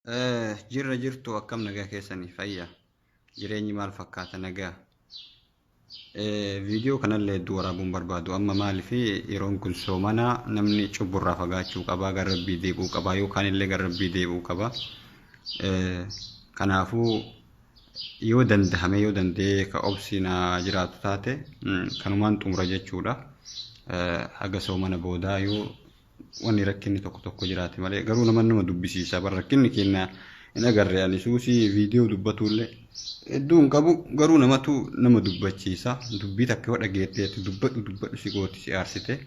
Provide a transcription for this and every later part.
Jirra jirtu, akkam nagaa keessanii, fayya? Jireenyi maal fakkaata, nagaa? Viidiyoo kanallee hedduu waraabuun barbaadu amma. Maaliif? Yeroon kun soomana, namni cubburraa fagaachuu qabaa, gara Rabbii deebi'uu qabaa, yookaan illee gara Rabbii deebi'uu qaba. Kanaafuu yoo dandahame, yoo danda'ee ka obsi na jiraatu taate, kanumaan xumura jechuudha. Haga soomana boodaa yoo wanni rakkinni tokko tokko jiraate malee, garuu nama dubbisiisa. Bara rakkinni keenya hin agarre, ani suusii viidiyoo dubbatullee hedduu hin qabu, garuu namatu nama dubbachiisa. Dubbii takka yoo dhageetteetti dubbadhu dubbadhu si gooti, si aarsite.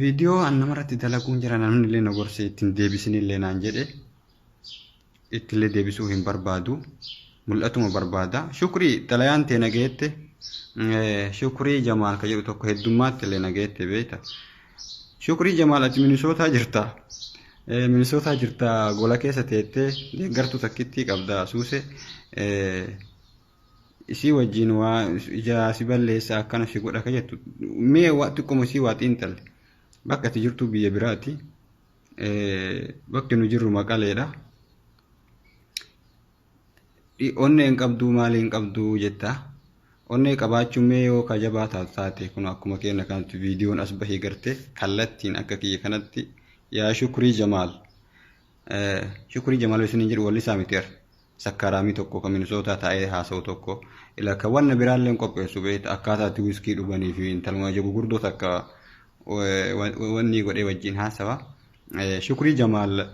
Viidiyoo an namarratti dalaguun jira, namni illee na gorse, ittiin deebisinillee naan jedhe, ittillee deebisuu hin barbaadu, mul'atuma barbaada. Shukrii, xalayaan tee nageette. Shukrii Jamaal ka jedhu tokko heddummaatti illee nageette, beekta. Shukrii Jamaal, ati Minisootaa jirta. Minisootaa jirta, gola keessa teettee deeggartuu takkittii qabda, suuse. Isii wajjin waa ija si balleessa, akkana si godha ka jettu, mee waa xiqquma isii waa xiinxalle. Bakka ati jirtu biyya biraati. Bakki nu jirru Maqaleedha. Onnee hin qabduu, maalii hin qabduu jetta. Onnee qabaachuun mee yoo ka jabaa taatu taate, kun akkuma keenya kanatti viidiyoon as bahee garte kallattiin akka kiyya kanatti, yaa Shukrii Jamaal. Shukrii Jamaal isiniin jedhu wallisaa miti ar. Sakkaraamii tokko kan Minisootaa taa'ee haasa'u tokko. Ila ka wanna biraallee hin qopheessu, beekta, akkaataa itti wiskii dhuganii fi intaluma ija gurguddoo takka wanni godhee wajjin haasawa. Shukrii Jamaal,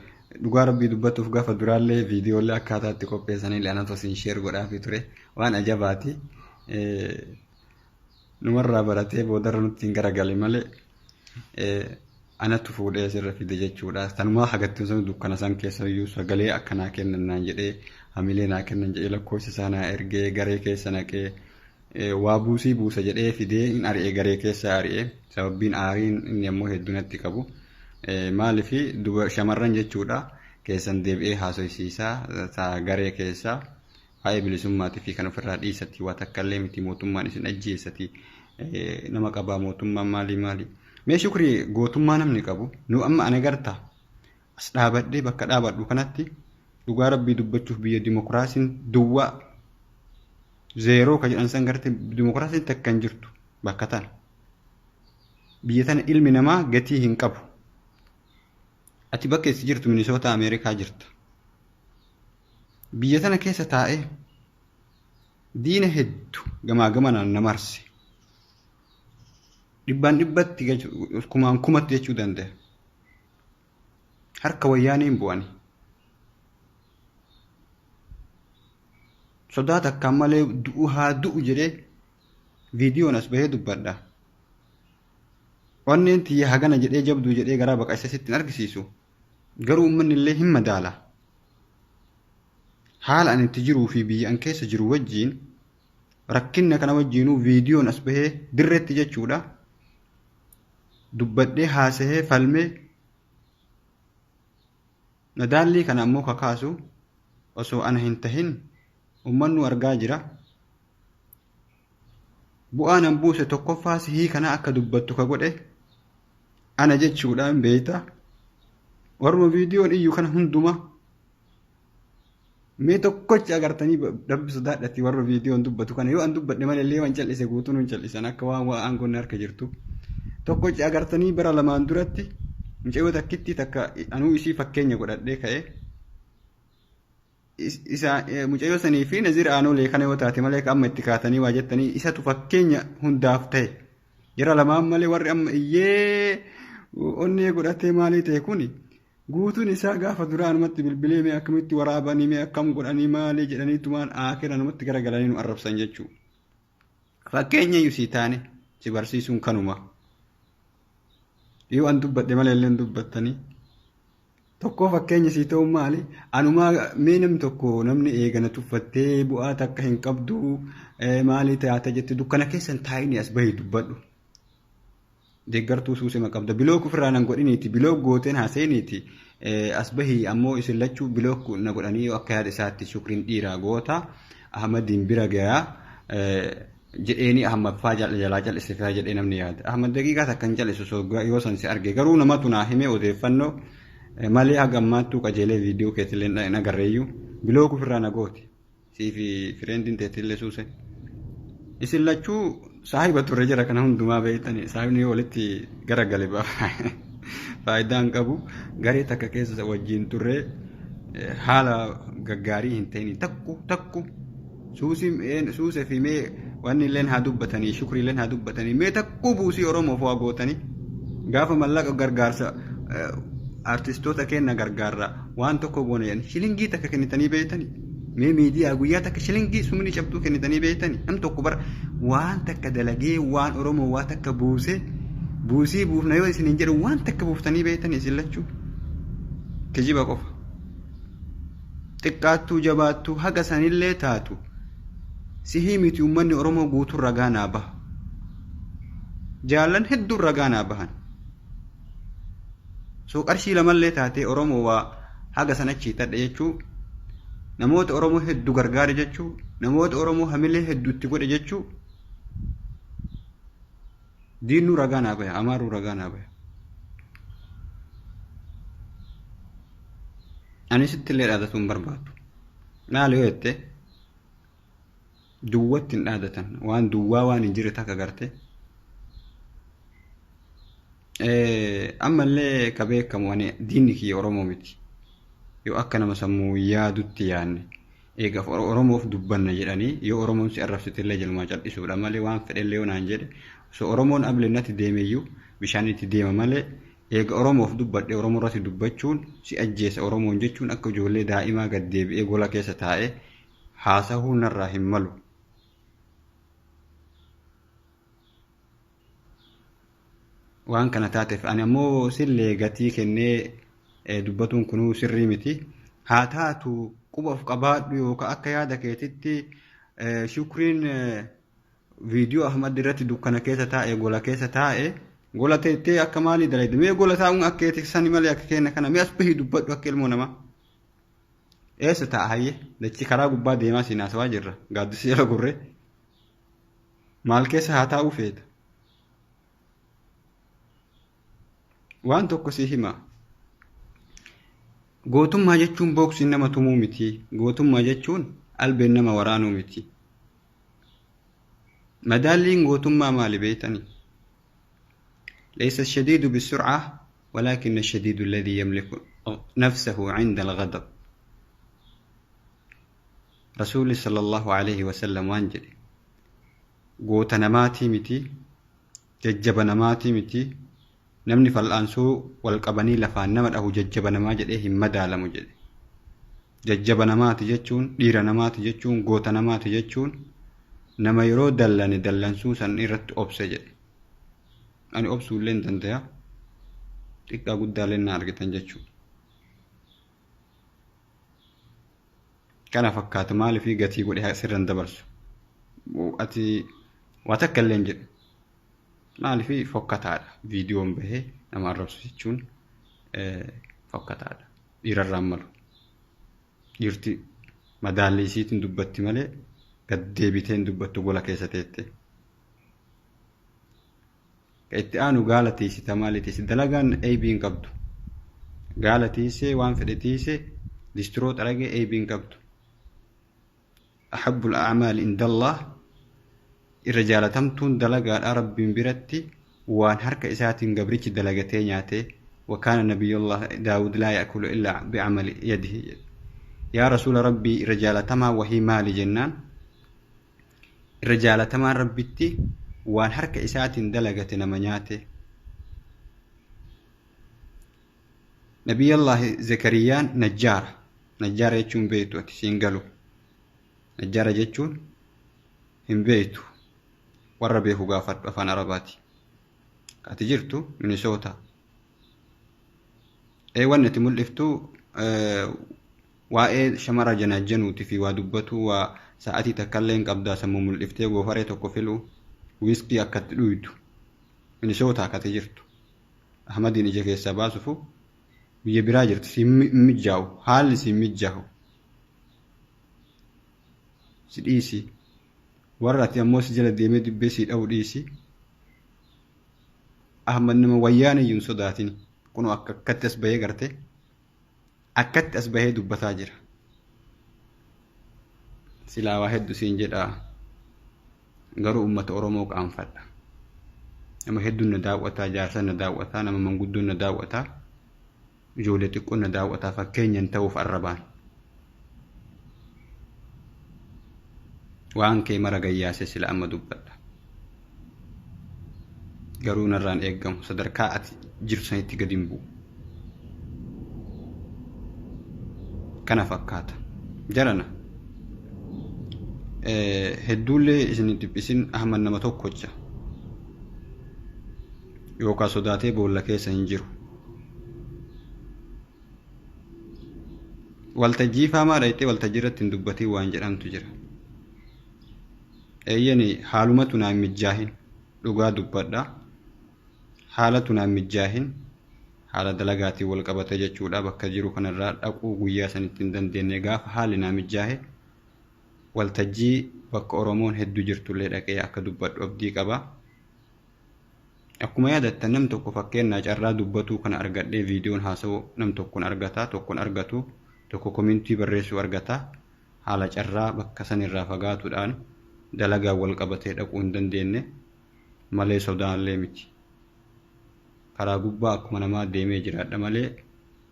dhugaa Rabbii dubbatuuf, gaafa duraallee viidiyoolee akkaataa itti qopheessanillee anatu isin share godhaafii ture, waan ajabaati. Numarraa baratee boodarra nutti hin garagale malee anatu fuudhee asirra fide jechuudha. Tanumaa hagattiin sun dukkana san keessa iyyuu sagalee akkanaa kennan naan jedhee, hamilee naa kennan jedhee, lakkoofsa isaa naa ergee, garee keessa naqee waa buusii buusa jedhee fidee hin ari'e, garee keessa ari'e. Sababbiin aariin inni ammoo hedduu natti qabu maaliif shamarran jechuudha keessan deebi'ee haasofsiisaa taa garee keessaa waa'ee bilisummaatii fi kan ofirraa dhiisati, waa takka illee miti, mootummaan isin ajjeesati, nama qabaa mootummaan, maalii maalii. Mee Shukrii, gootummaa namni qabu nu amma ana garta as dhaabadhee, bakka dhaabadhu kanatti, dhugaa Rabbii dubbachuuf, biyya dimokiraasiin duwwaa zeeroo ka jedhan san garte, dimokiraasiin takka hin jirtu bakka tana. Biyya tana ilmi namaa gatii hin qabu. Ati bakka itti jirtu Minisoota Ameerikaa jirta. Biyya tana keessa taa'ee diina heddu gamaa gamanaan na marse. Dhibbaan dhibbatti, kumaan kumatti jechuu danda'a. Harka wayyaaneen bu'ani. Sodaa takkaan malee du'u haa du'u jedhee viidiyoon as bahee dubbadha. Onneen tiyya hagana jedhee jabduu jedhee garaa baqaysa sitti hin argisiisu. Garuu uummanni illee hin madaala. Haala ani itti jiruu fi biyya an keessa jiru wajjiin, rakkinna kana wajjiinuu, viidiyoon as bahee dirreetti jechuudha. Dubbadhee, haasahee, falmee madaallii kana ammoo kakaasu osoo ana hin tahin uummannu argaa jira. Bu'aan an buuse tokkoffaa sihii kana akka dubbattu ka godhe ana jechuudhaan, beeyta. Warruma viidiyoon iyyu kana hunduma mee tokkochi agartanii Rabbi sodaadhati, warra viidiyoon dubbatu kana yoo an dubbadhe malee illee waan cal'ise guutuun hin cal'isan, akka waan waa aangoon harka jirtu. Tokkochi agartanii, bara lamaan duratti mucayyoo takkitti takka anuu isii fakkeenya godhadhee ka'e. Isa mucayyoo sanii fi Nazir Aanolee kana yoo taate malee, amma itti kaatanii waa jettanii, isatu fakkeenya hundaaf ta'e. Jara lamaan malee warri amma iyyee onnee godhatee maalii ta'e kuni guutuun isaa gaafa duraa anumatti bilbilee, mee akkamitti waraabanii, mee akkam godhanii, maalii jedhanii tumaan aakira anumatti garagalanii nu arrabsan jechuudha. Fakkeenya iyyuu sii taane si barsiisuun kanuma. Yoo an dubbadhe malee illee dubbattanii. Tokkoo fakkeenya sii ta'uun maali? Anumaa mee namni tokko, namni eegana tuffattee bu'aa takka hin qabdu, maalii taata jette, dukkana keessan taa'ini as bahii dubbadhu. Deeggartuu suusema qabda. Block ofirraa nan godhiniiti. Block gooteen haaseeniiti. As bahii ammoo isin lachuu block na godhanii, yoo akka yaada isaatti Shukriin dhiiraa goota Ahmadiin bira gayaa jedheeni Ahmad faa jalaa cal'ise faa jedhee namni yaada. Ahmad daqiiqaa takka hin cal'isu yoo san si arge, garuu namatu naa himee odeeffannoo Malee haga ammaattuu qajeelee viidiyoo keetillee hin agarreeyyuu block ofirraa na gooti. Siifi friendiin teetillee suuse. Isin lachuu saahiba turre jira kana hundumaa beektani. Saahibni walitti garagale faayidaa hin qabu. Garee takka keessa wajjin turre haala gaggaarii hin ta'in takku takku suusee fi mee wanni illeen haa dubbatanii, shukrii illeen haa dubbatanii, mee takkuu buusii Oromoof waa gootanii gaafa mallaqa gargaarsa artistoota keenya gargaarra waan tokko goone jedhanii shilingii takka kennitanii beektanii. Mee miidiyaa guyyaa takka shilingii sumni cabduu kennitanii beektanii. Nam tokko bara waan takka dalagee waan Oromoo waa takka buusee buusii buufna yoo isin hin jedhu waan takka buuftanii beektanii isin lachuu. Kijiba qofa. Xiqqaattuu jabaattuu haga sanillee taatu sihii miti, uummanni Oromoo guutuun ragaa naa baha. Jaallan hedduun ragaa naa bahan. So qarshii lamallee taatee Oromoo waa haga sanachii tadhe jechuu, namoota Oromoo hedduu gargaare jechuu, namoota Oromoo hamilee hedduu itti godhe jechuu, diinnuu ragaa naa baha, amaaruu ragaa naa baha. Ani sitti illee dhaadatuu hin barbaadu. Maali yoo jette, duwwatti hin dhaadatan, waan duwwaa waan hin jirre takka garte. Ammallee ka beekamu ani diinni kiyya Oromoo miti. Yoo akka nama sammuu yaadutti yaadne, eega Oromoof dubbanna jedhanii yoo Oromoon si arrabsite illee jalumaa cal'isuudha malee, waan fedhellee yoo naan jedhe, osoo Oromoon ableennatti deemeyyuu bishaan itti deema malee, eega Oromoof dubbadhe Oromoo irratti dubbachuun si ajjeesa Oromoon jechuun akka ijoollee daa'imaa gad deebi'ee gola keessa taa'ee haasahuu narraa hin malu. Waan kana taateef ani ammoo sillee gatii kennee dubbatuun kunuu sirrii miti. Haa taatu, quba of qabaadhu yookaan akka yaada keetitti shukriin viidiyoo Ahmad irratti dukkana keessa taa'e, gola keessa taa'e, gola teettee akka maalii dalayde? Mee gola taa'uun akka keetti sani malee akka keenya kana mee as bahii dubbadhu akka ilmoo namaa. Eessa taa'a hayyee? Dachii karaa gubbaa deemaa siin haasawaa jirra. Gaaddisa jala gurree. Maal keessa haa taa'uu feeta? Waan tokko si hima. Gootummaa jechuun booksiin nama tumuu miti. Gootummaa jechuun albeen nama waraanuu miti. Madaalliin gootummaa maali beektanii? ليس الشديد بالسرعة ولكن الشديد الذي يملك نفسه عند الغضب. رسول صلى الله عليه وسلم waan jedhe, goota namaatii miti, jajjaba namaatii miti, namni fal'aansoo wal qabanii lafaan nama dhahu jajjaba namaa jedhee hin madaalamu jedhe. Jajjaba namaati jechuun, dhiira namaati jechuun, goota namaati jechuun nama yeroo dallane dallansuu san irratti obse jedhe. Ani obsuu illee hin danda'a. Xiqqaa guddaallee na argitan jechuudha. Kana fakkaata, maaliif gatii godhee sirran dabarsu? Ati waa takka illee hin jedhu. Maaliif fokkataadha. Viidiyoon bahee nama arrabsu jechuun fokkataadha. Dhiirarraan malu. Dhiirti madaalli isiitiin dubbatti malee gad deebitee hin dubbattu gola keessa teette. Ka itti aanu gaala tiisita, maali tiisi, dalagaan eebii hin qabdu. Gaala tiisee waan fedhe tiisee listiroo xaragee eebii hin qabdu. أحب الأعمال عند الله, irra jaalatamtuun dalagaadha Rabbiin biratti waan harka isaatiin gabrichi dalagatee nyaate. وكان نبي الله داود لا يأكل إلا بعمل يده. Yaa rasuula Rabbii, irra jaalatamaa wahii maali jennaan, irra jaalatamaan Rabbitti waan harka isaatiin dalagate nama nyaate. Nabiyyallahi Zakariyaan najjaara. Najjaara jechuun beektu ati, siin galu. Najjaara jechuun hin beektu, warra beeku gaafadhu, afaan Arabaati. Ati jirtu Minisoota. Ee, wanni ati mul'iftu waa'ee shamara janaajjanuuti fi waa dubbatu, waa sa'atii takka illee hin qabdaa, sammuu mul'iftee goofaree tokko filu, wiiskii akkatti dhuydu. Minisoota akkati jirtu. Ahmadiin ija keessaa baasufu biyya biraa jirti, si mijaa'u, haalli si mijaa'u. Si dhiisi. Warra ati ammoo si jala deemee dibbee si dha'u dhiisi. Ahmad nama wayyaan iyyuu hin sodaatin. Kunoo akka akkatti as bahee garte. Akkatti as bahee dubbataa jira. Silaa waa hedduu siin jedhaa garuu uummata Oromoo qaanfadha. Nama hedduun na daawwataa, jaarsa na daawwataa, nama manguddoon na daawwataa, ijoollee xiqqoon na daawwataa fakkeenyaan ta'uuf arrabaan. Waan kee mara gayyaasee sila amma dubbadha. Garuu narraan eeggamu sadarkaa ati jirtu sanitti gadi hin bu'u. Kana fakkaata. Jarana. Hedduullee isin hin dhiphisin Ahmad nama tokkocha. Yookaan sodaatee boolla keessa hin jiru. Waltajjii faamaa dhayxee waltajjii irratti hin dubbatiin waan jedhamtu jira. Eeyyani haalumatu naa hin mijjaahin dhugaa dubbadha. Haalatu naa hin mijjaahin haala dalagaatiin wal qabate jechuudha bakka jiru kanarraa dhaquu guyyaa sanitti hin dandeenye gaafa haalli naa mijjaahe waltajjii bakka Oromoon hedduu jirtullee dhaqee akka dubbadhu abdii qaba. Akkuma yaadattan nam tokko fakkeenyaa carraa dubbatuu kana argadhee viidiyoon haasa'u nam tokkoon argata tokkoon argatu tokko komintii barreessuu argata haala carraa bakka sanirraa fagaatuudhaan dalagaa wal qabatee dhaquu hin dandeenye malee sodaallee miti. Karaa gubbaa akkuma namaa deemee jiraadha malee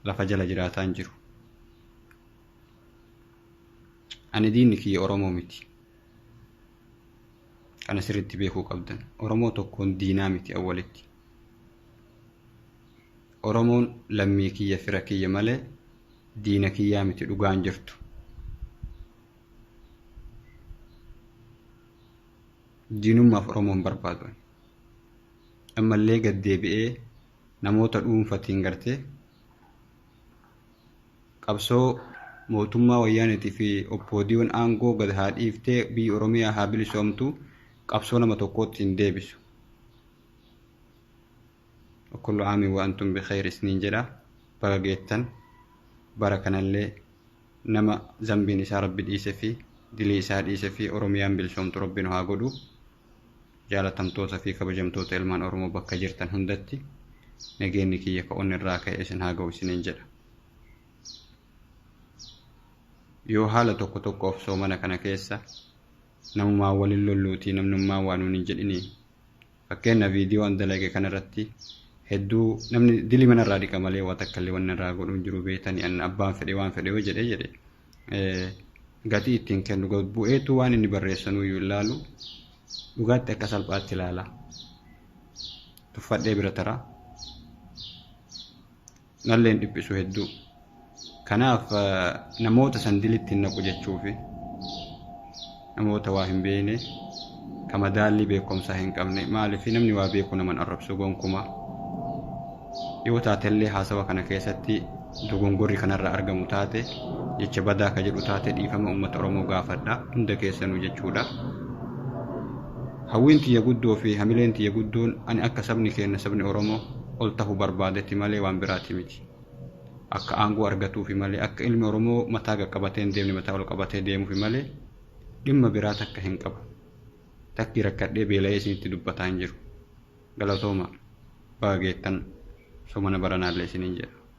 lafa jala jiraataa hin jiru. Ani diinni kiyya Oromoo miti. Kana sirriitti beekuu qabdan. Oromoo tokkoon diinaa miti awwalitti. Oromoon lammii kiyya fira kiyya malee diina kiyyaa miti dhugaan jirtu. Diinummaaf Oromoon barbaadu. Ammallee gad deebi'ee namoota dhuunfatiin gartee qabsoo mootummaa wayyaaneetii fi oppoodiyoon aangoo gad haa dhiiftee biyyi Oromiyaa haa bilisoomtu qabsoo nama tokkootti hin deebisu. Kullu aamin wa antum bikhayr isiniin jedha baga geettan bara kanallee nama zambiin isaa rabbi dhiise fi dilii isaa dhiise fi Oromiyaan bilisoomtu rabbi nu haa godhu. Jaalatamtoota fi kabajamtoota ilmaan Oromoo bakka jirtan hundatti nageenyi kiyya ka'oon irraa ka'e isin haa ga'u isiniin jedha. Yoo haala tokko tokkoof soomana kana keessa namumaa waliin lolluutii namnummaa waa nuun hin jedhinii fakkeenya viidiyoo an dalage kanarratti hedduu namni dilii manarraa dhiqa malee waa takka illee wanni irraa godhu hin jiru beetanii an abbaan fedhe waan fedhe yoo jedhe jedhe gatii ittiin kennu bu'eetu waan inni barreessanuyyuu ilaalu dhugaatti akka salphaatti ilaala. Tuffadhee bira taraa. Nallee hin dhiphisu hedduu. Kanaaf namoota san dilitti hin naqu jechuufi namoota waa hin beekne ka madaallii beekumsaa hin qabne maaliif namni waa beeku naman arrabsu gonkumaa. Yoo taatellee haasawa kana keessatti dogongorri kanarraa argamu taate jecha badaa ka jedhu taate dhiifama uummata Oromoo gaafadha hunda keessanuu jechuudha. Hawwiin tiyya guddoo fi hamileen tiyya guddoon ani akka sabni keenya sabni Oromoo ol ta'uu barbaadetti malee waan biraati miti. Akka aangoo argatuufi malee akka ilmi Oromoo mataa qaqqabatee hin deemne mataa ol qabatee deemuufi malee dhimma biraa takka hin qabu. Takkii rakkadhee beela'ee isinitti dubbataa hin jiru. Galatooma baga geettan soomana baranaallee isiniin jedha.